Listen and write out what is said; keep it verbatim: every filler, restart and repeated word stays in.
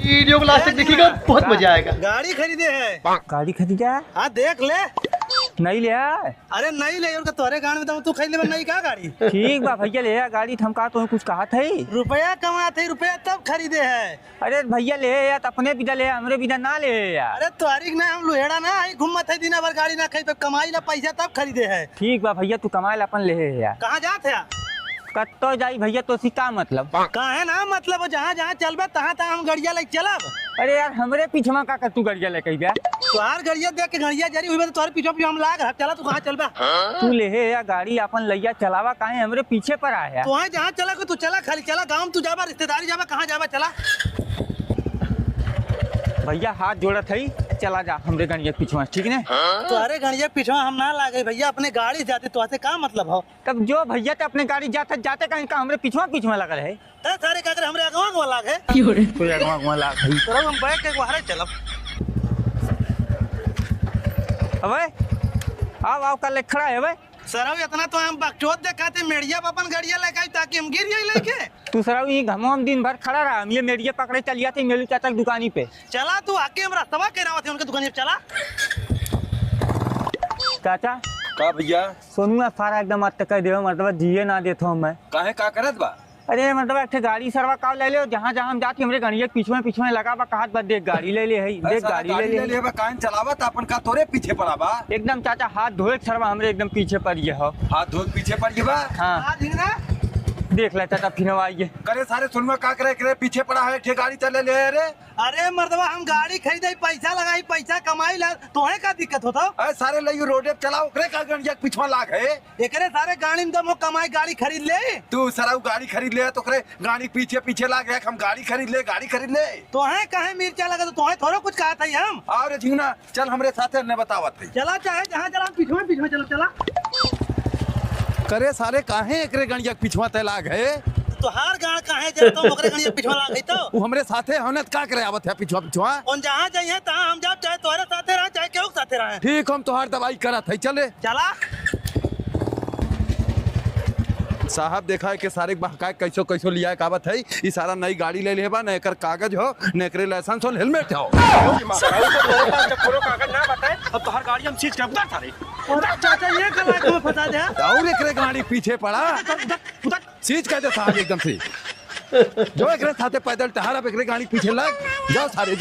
वीडियो को लास्ट तक देखिएगा, बहुत मजा आएगा। गाड़ी खरीदे है। गाड़ी खरीदा? हाँ, देख ले। नई ले आए? अरे नई ले, और का तोहरे गाँव में दम तू खरीद ले, नई का गाड़ी? ठीक बा भैया, ले आ गाड़ी, त हम का तोहे कुछ कहत है? रुपया कमात है, रुपया तब खरीदे है। अरे भैया ले आ, त अपने बिदा ले आ, हमरे बिदा ना ले आ। अरे तोहरी के ना हम लुहेड़ा ना, आई घूमत है दिना भर गाड़ी ना खाई पे, कमाई ला पैसा तब खरीदे है। ठीक बा भैया, तू कमाई ला अपन ले आ। कहाँ जात है? कत्तो जाई भैया, तोसी का मतलब? काहे ना मतलब हो, जहाँ जहाँ चलबे तहाँ तहाँ हम गड़िया लेके चलब। अरे यार, हमरे पीछवा का कर तू गड़िया लेके अइबे? तोहार गड़िया देख के गड़िया जरी हुई बा, तो तोहरे पीछवा पीछवा हम लाग रहा। चला तू कहाँ चलबे? तू लेहे या गाड़ी आपन लइया चलावा, काहे हमरे पीछे पर आया? तोहे जहाँ चला को तू चला, खाली चला, गाँव में तू जाबा, रिश्तेदारी जाबा, कहाँ जाबा, चला। भैया हाथ जोड़त हई, चला जा हमरे गड़िया के पीछवा, ठीक ने? तोहरे गड़िया के पीछवा हम ना लागे भैया, अपने गाड़ी से जाते, तोहसे का मतलब हो? तब जो भैया ते अपने गाड़ी जाते, जाते कहीं का हमरे पिछवा, पिछवा लगल है। ते सारे का करे हमरे अगवा, अगवा लाग है। क्यों रे? कोई अगवा, अगवा लाग है। सरऊ हम बैठ के बाहर चलब। अबे, आओ, आओ, कल खड़ा है बे। सरऊ इतना तो हम बकचोद देखाते, मेड़िया पे अपन गड़िया लेके आई ताकि हम गिर जाई लेके। तू सरऊ ई घमवा में दिन भर खड़ा रहा, हम ये मेड़िया पकड़े चल जाते मेलू चाचा की दुकानी पे। चला तू आके हम रास्तवा के रावत है उनके दुकानी पे, चला। चाचा। का भैया? सोनुआ सारा एकदम अटक कर देवे, मतलब जिए ना देत हो मैं। काहे, का करत बा? अरे मतलब एक ठे गाड़ी सरवा का ले ले, जहाँ जहाँ हम जाती हमरे गड़िया के पीछे पीछे लगा बा, कहत बा देख गाड़ी ले ले है, अरे देख साला गाड़ी ले गाड़ी ले ले है। ले बा, काहे चलावत अपन का तोरे पीछे पड़ा बा? एकदम चाचा हाथ धोए के सरवा हमरे एकदम पीछे पड़ गया हो। हाथ धोए के पीछे पड़ गया बा? हाँ। हाँ, ठीक ना? देख ले चाचा फिर आइए। करे सारे सोनुआ का करे, करे पीछे पड़ा है, एक ठे गाड़ी चले ले रे। अरे मर्दवा, हम गाड़ी खरीदे, पैसा लगाई, पैसा कमाई ला, तोहे का दिक्कत होता? अरे सारे लइयो रोडे पे चलाओ, ओकरे का गड़िया के पिछवा लाग है। एकरे सारे गाड़ी में दम हो, कमाई गाड़ी खरीद ले। तू सराऊ गाड़ी खरीद ले, तो ओकरे गाड़ी पीछे पीछे लाग है, हम गाड़ी खरीद ले, गाड़ी खरीद ले। तोहे काहे मिर्चा लगा, तो तोहे थोड़ा कुछ कहा था हम। अरे झिंगुना, चल हमरे साथे ने बतावत है। चला, चाहे जहाँ चला, हम पिछवा, पिछवा चला, चला। करे सारे, काहे एकरे गड़िया के पिछवा तय लाग है? तोहार गाड़ काहे जरा तो ओकरे गड़िया के पिछवा लाग है तो? वो हमरे साथे हवने त का करे आवत है पिछवा, पिछवा? उन जहाँ जाइए तहाँ हम जाब, चाहे तोहरे साथे रहे, चाहे केहू के साथे रहे। ठीक, हम तोहार दवाई करत है, चले। चला। साहब देखा है कि सारे के बहकाए कैसो कैसो लिया के आवत है। ई सारा नई गाड़ी ले ले बा, न एकर कागज हो, न एकरे लाइसेंस हो, हेलमेट हो। सराऊ तो तोरे पास जब कोनो कागज ना बताए, अब तोहार गाड़ी हम सीज के उतार सारे। अरे चाचा, ये कल आके फंसा दे। और एकरे गाड़ी पीछे पड़ा। उधर, उधर, उधर। सीज कर दे साहब एकदम से। जो एकरे साथे पैदल टहर, अब एकरे गाड़ी पीछे लग। जाओ सारे।